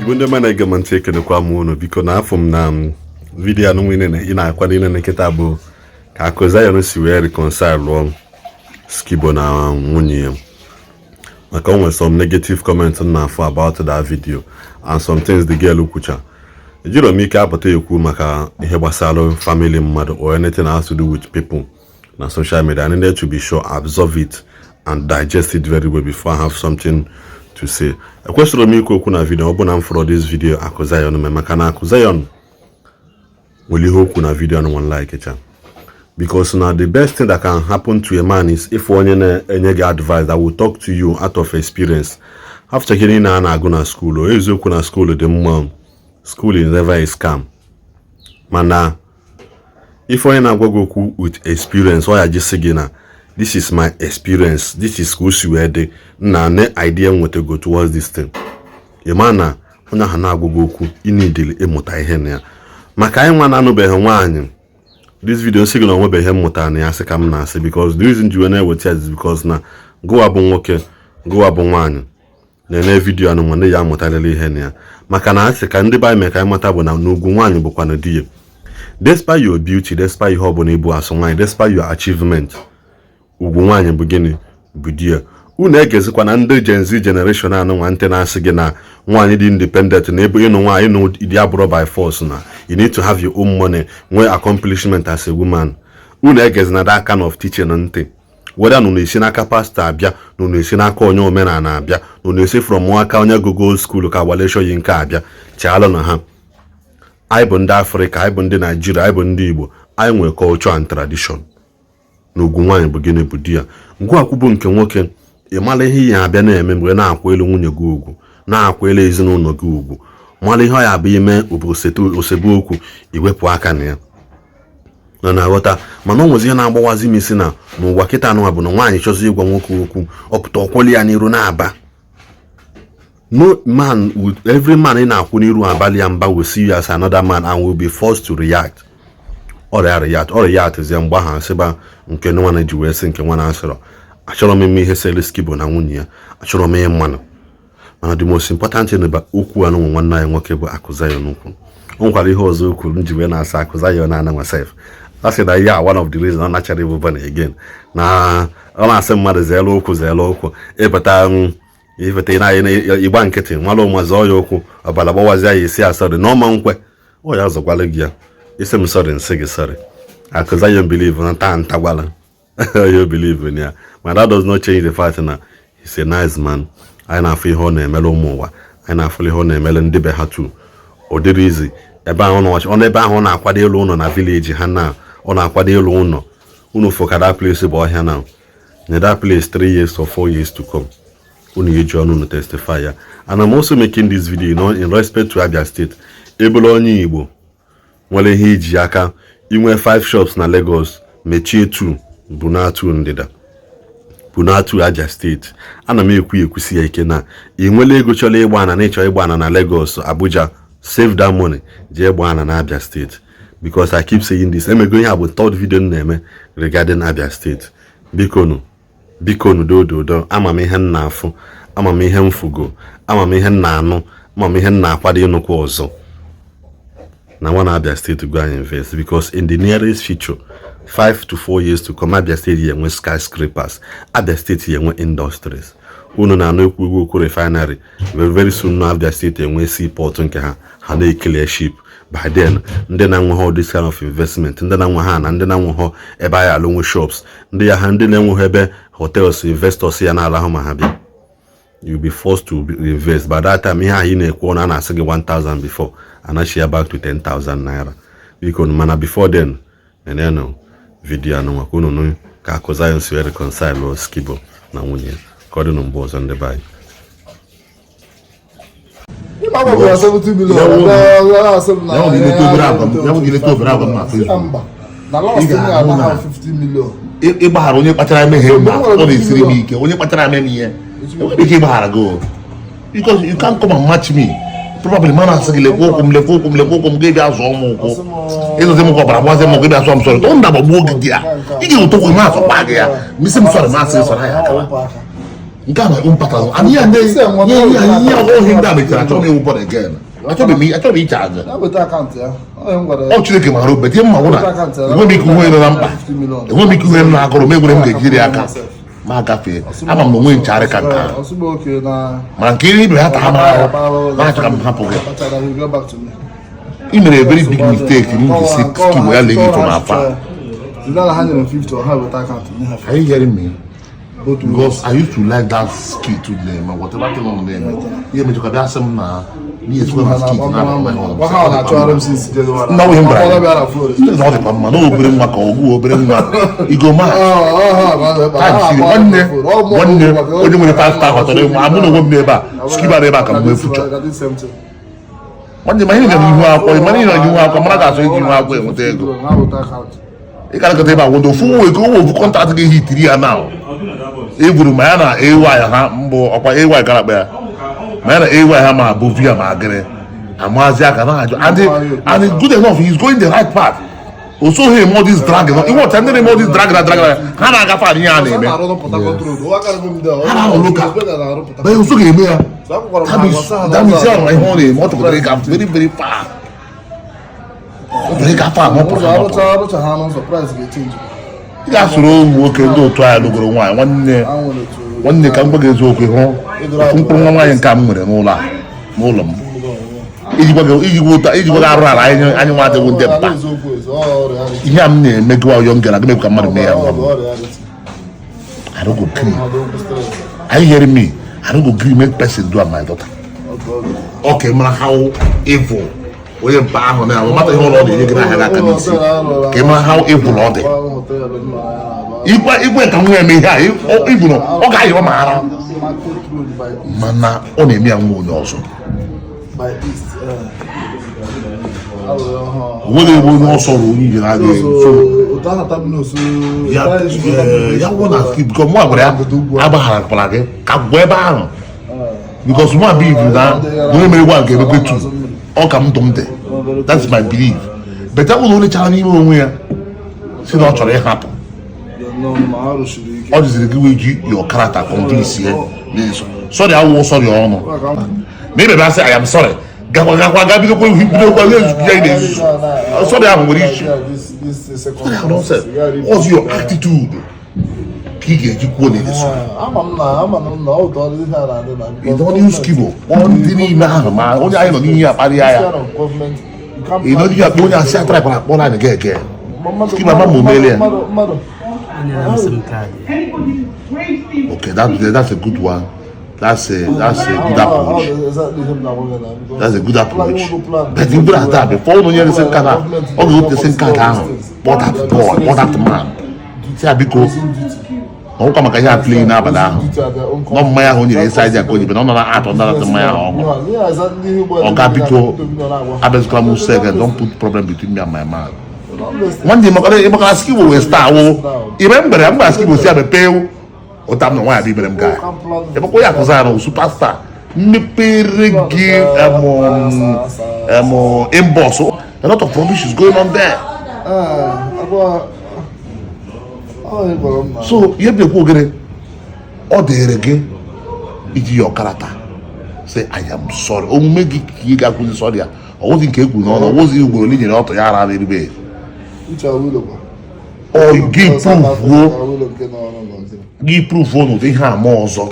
Igbo ndị ọma na-ege m ntị, ekenekwa m unu. Biko, na afọ m na video anụ nwere ị na-akwado inene kịta bụ ka Akụ Zion si wee reconcile lụọ Skibo na nwunye ya, maka o nwere some negative comments m na-afụ about that video and some things the girl kwucha. Ejiro m ike apụta ekwu maka ihe gbasara family mmadụ or anything has to do with people na social media. I needed to be sure, absorb it and digest it very well before I have something to say. Ekwesịrị m ikwu okwu na video ọ bụ na m fọrọ this video Akụ Zion mee, maka na Akụ Zion nwere ihe okwu na video anụ one like cha, because na the best thing that can happen to a man is if onye na-enye gị advice that will talk to you out of experience. After ihe niile a na-agụ na school, o eziokwu na school dị mma, school is never a scam, mana if onye na-agwa gị okwu with experience, ọ ya jisi gị na this is my experience, this is ka o si wee dị na ne idea nwetago towards this thing, ị ma na onye ahụ na-agwa gị okwu, ị nidili ịmụta ihe na ya. Maka anyị nwa na-anụbeghị nwaanyị, this video sị gị na onwebeghị ihe mmụta na ya, sị ka m na-asị, because the reason ji wee na-eweta ya is because na gụwa bụ nwoke, gụwa bụ nwaanyị na-ene video anụ nwanne ya, amụtarịrị ihe na ya. Maka na asị ka ndị be anyị mee ka anyị mata bụ na n'ugwu nwaanyị bụkwanụ di ya. Despite your beauty, despite ihe ọbụla ịbụ asụ nwaanyị, despite your achievement, ugwu nwaanyị bụ gịnị? Bụ di ya. Unu egezikwa na ndị Gen Z generation anụ nwa ntị na-asị gị na nwaanyị dị independent, na ebe ịnụ nwaanyị, ịnụ dị abụrụ by force, na you need to have your own money, nwee accomplishment as a woman. Unu egezi na that kind of teaching ntị, whether na unu esi n'aka pastọ abịa, na unu esi n'aka onye omenala abịa, na unu esi from aka onye gogo school ka Wale Soyinka abịa, chaalụ na ha. Anyị bụ ndị Afrịka, anyị bụ ndị Naijiria, anyị bụ ndị Igbo, anyị nwere culture and tradition na ugwu nwaanyị bụ gịnị? Bụ di ya. Ngwa bụ nke nwoke, ị mara ihe ya abịa na-eme mgbe na-akwa elu nwunye gị ugwu, na-akwa elu ezinụlọ gị ugwu, mara ihe ọ ya bụ ime osebe okwu, iwepụ aka na ya na na-aghọta. Mana o nwezi ihe na-agbawazi m isi na n'ụwa kịta anụnwa bụ na nwaanyị chọzi ịgwa nwoke okwu, ọpụta ọkwụli ya n'iru na-aba. No man with every man ị na-akwụ n'iru abalị ya mba will see you as another man and will be forced to react. Ọrịa react, ọ react zie mgbe ahụ, asịba nke nwa ji wee sị nke nwa na-asịrọ achọrọ m ime ihe sele Skibo na nwunye ya, achọrọ m ịmanụ. Mana the most important thing bụ okwu anụ nwanne anyị nwoke bụ Akụ Zion ukwu. O nwekwara ihe ọzọ o kwuru m ji wee na-asa Akụ Zion na ana sef. A sị na ya one of the reason ọ nachara ịbụ born again, na ọ na-asị mmadụ zeelu ụkwụ, zeelu ụkwụ, ịbata ifete ịgba nkịtị nwara ụma zọọ ya ụkwụ, ọbara gbawazie ya isi asọrị na ọma nkwe ọ ya zọkwala gị ya isi m sọrị, nsị gị sọrị. Akụ Zion believe na taa ntagwala ya believe na ya, ma that does not change the fact na he's a nice man. Anyị na-afụ ihe ọ na-emere ụmụ ụwa, anyị na-afụ ihe ọ na-emere ndị be ha tu. Ọ dịrị izi ebe ahụ ọ ebe ahụ ọ na-akwado ịlụ ụlọ na village ha, na ọ na-akwado ịlụ ụlọ unu fụ ka that place bụ ọhịa na na that place 3 years or 4 years to come, unu eji ọnụ unu testify ya. And I'm also making this video in respect to Abia State. Ebele onye Igbo nwere ihe iji aka inwe 5 shops na Lagos, mechie 2 bụ na-atụ ndịda, bụ na-atụ Abia Steeti. Ana m ekwu ekwusi ya ike na ị nwere ego chọrọ ịgba ana na ịchọ ịgba ana na Lagos, Abuja, save that money, jee gbaa ana na Abia Steeti, because I keep saying this. Emego ihe a bụ third video m na-eme regarding Abia Steeti. Bikonu, bikonu, dododo, ama m ihe m na-afụ, ama m ihe m fugo, ama m ihe m na-anụ, ama m ihe m na-akwado ịnụkwa ọzọ na nwa na Abia State go and invest, because in the nearest future, 5 to 4 years to come, Abia State ya enwe skyscrapers, Abia State ya enwe industries. Unu na-anụ ekwu egwu okwu refinery. Very very soon na Abia State enwe seaport nke ha, ha na-ekele ship. By then, ndị na-enweghị this kind of investment, ndị na-enwe ha na ndị na-enweghị ebe anyị alụnwe shops, ndị ya ha, ndị na-enweghị ebe hotels, investors ya na-alahụ ma ha bịa, you be forced to invest. By that time, ihe ahụ ị na-ekwu na a na-asị gị 1000 before, anachi ya back to 10,000 naira. Biko, mana before then, nenenụ video anụ maka unu nụ ka Akụ Zion si wee reconcile Skibo na nwunye. Ka ọ dị na mgbe ọzọ, ndị be anyị. Ịma bụ ya 70 million. Ya Ya nwere ileta obere agwa m, ya nwere ileta obere agwa m na Facebook. Mba, na last Ị ga-ahụ na na- 50 million. Ịgbaghara onye kpachara mmehie ma ọ na-esiri m ike. Onye kpachara eme m ihe, enwere ike ịgbaghara gị o, because you can't come and match me. Probably mana asị gị lekwa ụkwụ m, lekwa ụkwụ m, lekwa ụkwụ m, gị bịa zụọ m ụkwụ, ịzụzi m ụkwụ, ọbara gbazie m ụkwụ, ịbịa zụọ m sọrọ tụ nda gbagbuo gị. Di ya ị ga-eweta ụkwụ m azọkwa gị ya misi m sọrọ, masị sọrọ ya akawa. Nke a na own pattern and ihe ndị ihe ọhụrụ ndị a mechara achọrọ m ịwụ born again. Achọrọ m iche aja. Ọ Chineke mara obe tie mma nwụ na enwe m ike uwe nọ na mkpa, enwe m ike uwe m na-agụrụ m egwere m ga-ejiri aka ma gafee. Ama m na onwe nchagharị ka nke ahụ mana nke iri ibe ha taa m ahụ na-achọ ka m hapụ gị. Ị mere a very big mistake m ji si Skibo ya lee gị from afar. Are you hearing me? Because I used to like that skit to them, whatever thing on them. Ihe mechakwa bịa sị m na n'ihe esikwa na skit na nna nwunye m gwara ya na ọ dịkwa mma na obere nwa ka ọgwụ obere nwa igoma siri nwanne nwanne onye nwere 5 star hotel ịnwa amụ na onwe m n'ebe a Skibo n'ebe a ka m nwee future. Nwanne ma ihe nọ n'ihu akwụkwọ, mana ihe nọ n'ihu akwụkwọ mara ga-achọ iji ihu akwụkwọ enweta ego. Ị ga-anakọta ebe a wụndo ofu nwa ego ofu contact ga-ehitiri ya na eburu ma ya na AY ha mbụ ọkwa AY gara akpa ya ma ya na AY ha ma bụ via ma gịrị amazi aka na-ajụ and good enough, he is going the right path. O soghị eme all this dragging. Iwe ọcha ndị na-eme all this drag na drag ha na-agafe adị ihe a na-eme ha na-arụ local ma o soghị eme ya. That means ya ọrụ ihe ọ na-eme ọ chọpụtara ịga very very far. Ọ chọrọ ịga far ma ọ pụrụ ha ị ga-asoro ụmụ nwoke ndị otu anyị lụgoro nwaanyị. Nwanne nwanne, ka m gwa gị eziokwu, hụ ofu mkpụrụ nwa nwaanyị nke a m nwere n'ụlọ a n'ụlọ m iji gwa gị arụ ala anyị anyị nwa adịghị ndị mpa ihe a m na-eme gị ọyọ ngara gị mekwa ka mmadụ mee ya nwa m. I don't go gree. Are you hearing me? I don't go gree make person do am my daughter. Okay, mara how evil onye mpa ahụ na mata ihe ụlọ ọ na-enye gị n'ahịa n'aka n'isi ka ị mara how evil ọ dị ikwe ikwe ka nwa eme ihe a ibu na ọ ga-ayọ ma ara mana ọ na-eme ya nwa onye ọzọ onweghị ebe onye ọsọ bụ onye ije na-adịghị so ya gwụ na because mụ gwara ya agbagharakwara gị ka gwa ebe ahụ because mụ believe na onye mere gwa nke emekwe tu ọ ka m ndụ m dị. That's my belief, but ọ bụrụ na onye chara n'ime onwe ya si na ọ chọrọ ịhapụ ọ dịziri gị wee ji your character convince ya. Sorry awụ sorry ọnụ ma ị bịa sị I am sorry, gakwa gakwa ga bidokwa bidokwa na-ezuzu ya ị na-ezuzu. Sorry ahụ nwere isi sorry ahụ nonsense. What's your attitude ka ị ga-eji kwuo na ịdị sorry? Ị nọ n'ihu Skibo kpọọ ndị niile ahụ ma onye anyị nọ n'ihe ya kparịa ya ị nọ n'ihe akpọ onye asị atara akpọ naanị gị eke Skibo ama ma o meele ya. Okay, that's a good one. That's a good approach. That's a good approach. But you put that before unu nyere SIM card ahụ, ọ ga-ewepụta SIM card ahụ kpọọ that boy, kpọọ that man. Si ya biko na ọkwa maka ihe a play n'abalị ahụ nọ mmanya ahụ o nyere inside ya ka o ji na ọ nọ na atọ ndị mmanya ahụ ọhụrụ. Ọga biko abịazikwala m nso again. Don't put problem between me and my man. Nwanne ịmakara Skibo wee star wụ ibe m gwara ya m gwara Skibo si ya mepee ụta m na nwaanyị bụ ibere m gaa ebekwa ya kụza ya na superstar mmepere gị em inbox. A lot of rubbish is going on there. So ihe bụ ekwu ogere ọ dịrị gị iji your character say I am sorry. Omume gị ka ị ga-akwụzi sorry ya ọwụzi nke egwu n'ọnụ ọwụzi ugboro ole nyere ọtọ ya ara eribe ọ gị pruvuo gị pruvuo n'ụdị ihe ama ọzọ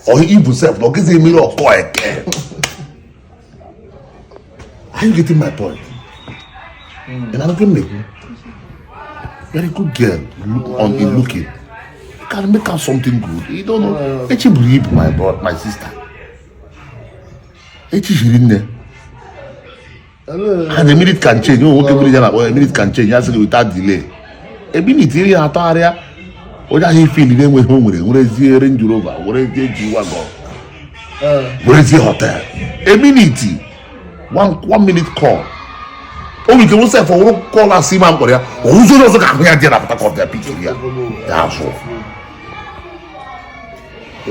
ọ ibu sef na ọ gịzi emere ọkọ eke. Are you getting my point? Ị na-anụ m na-ekwu? Very good girl. Look on in looking, you can make out something good. You don't know echi buru ibu, my brother, my sister, echi hiri nne and a minute can change. O nwoke mmiri ya na-akpọ a minute can change ya sị gị without delay a minute iri ya atọgharịa onye ahụ ifili na-enweghị o nwere werezie Range Rover, werezie G-Wagon, werezie hotel. A minute, one minute call o nwere ike nwụsị efọ wụrụ call asị ma mkpọrọ ya ọwụzi onye ọzọ ga-ahụ ya dị na Port Harcourt ya pikiri ya ya azụ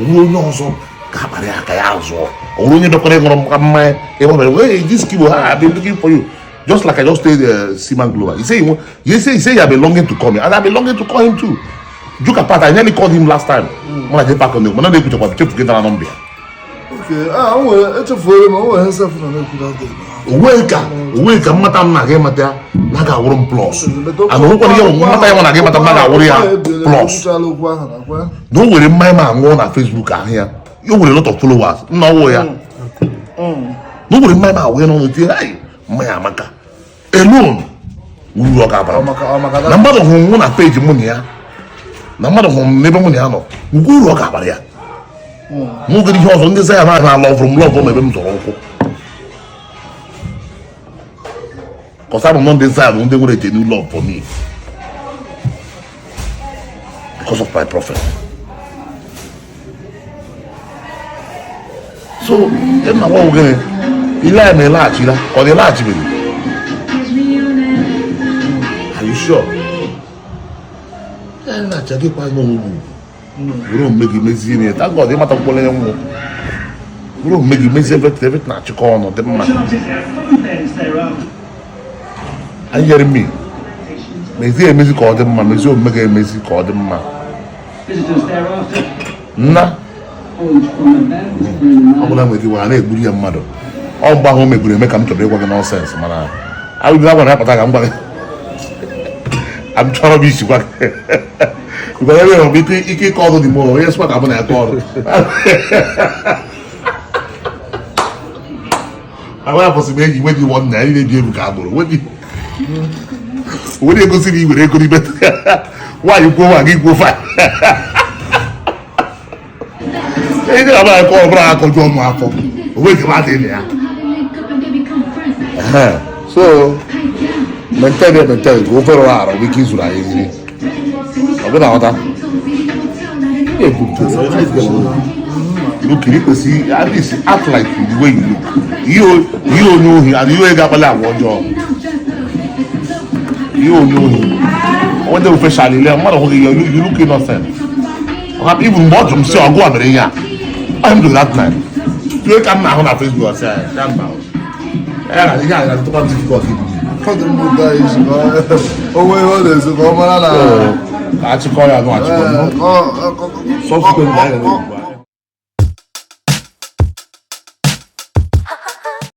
onwe onye ọzọ ga-akpara ya aka ya azụọ ọ bụrụ onye bịakwara ịṅụrụ mmanya ịgbabara. Hey, this Skibo, I've been looking for you. Just like I just told Seaman Global, he say he say you have been longing to call me and I've been longing to call him too. Joke apart, I nearly called him last time. Mụ na JPAC na-ekwu, mana na-ekwuchakwa chefu gị dara nọmba ya. Okay, ah, o nwere echefuola m, o nwere ihe sef nọ na-ekwu that day. Onweghị ka mmata m na-aga ịmata ya na ga-awụrụ m plus. And onwekwana ihe mmata ya nwa na-aga ịmata m na ga-awụrụ ya plus. Ekwuchala okwu ahụ na kwa. Na o were mmanya ma ṅụọ na Facebook ahụ ya, o nwere lot of followers, nna ọwụ ya. Na o were mmanya ma awụ ya n'ọnụ tie, "Ai, mmanya amaka." Alone, uru ọ ga-abara m. Ọ maka Na mmadụ hụrụ mụ na peji mụ na ya, na mmadụ hụrụ m n'ebe mụ na ya nọ, ngwa uru ọ ga-abara ya. Mụ gịrị ihe ọzọ ndị Zion ahụ na-alọvụrụ m lọvụ m ebe m zọrọ ụkwụ. Cause abụ m nọ ndị Zion ndị nwere genuine love for me because of my prophet. So ị na nwa gịnị ile ya ma ịlaghachila ka ọ na ịlaghachibeghị? Are you sure? Ya na-acha gị kwa n'onwe were omume gị mezie ya. Thank God ịmata mkpụrụ onye nwụ. Were omume gị mezie everything, everything na-achịkọ ọnụ dị mma. Are you hearing me? Mezie emezi ka ọ dị mma, mezie omume gị emezi ka ọ dị mma. Nna ọ bụla nwere ike a na-egburu ya mmadụ. Ọ mgbe ahụ o megburu eme ka m chọrọ ịgwa gị nonsense, mana arụgide agwa na-apụta ka m gwa gị. M chọrọ m isi gwa gị. Because ebe nwere ike ịkọ ọdụ dị m onye sịkwa ka mụ na ya kọọ ọdụ. Ahụ ya kwụsịrị m enyi nwe dị nwanne anyị na-ebi ebu ka agbụrụ nwere egosi na i were ego n'ime nwaanyị kwuo nwa gị kwuo fa. Ihe na-aba akọ ọ bụla akọjọ ọnụ afọ onwe nke m adịghị na ya. So maintain ya, maintain ka ofe rụrụ arụ nwee ike izuru anyị nri. Ọ bụ na ghọta. Look, you kwesịrị at least act like the way you look. Ihe onye ohi and ihe onye ga-akpali agwa ọjọọ. Ihe onye ohi. Onye ofe shalile mmadụ hụ gị, you look innocent. Ọ hapụ ibu mgbe ọ jụrụ m sị ọgụ a mere ihe a. Ọ m jụrụ that time. Tue ka m na-ahụ na Facebook ọsị anyị, ya mba. Ya na ihe a na-atụkwa m difficult ibu. Fọdụ m ụtọ anyị ji ka o nwee ihe ọ na-ezo ka ọ mara na Ka achịkọ ya nụ achịkọ. Subsequently, anyị ga-ekwu.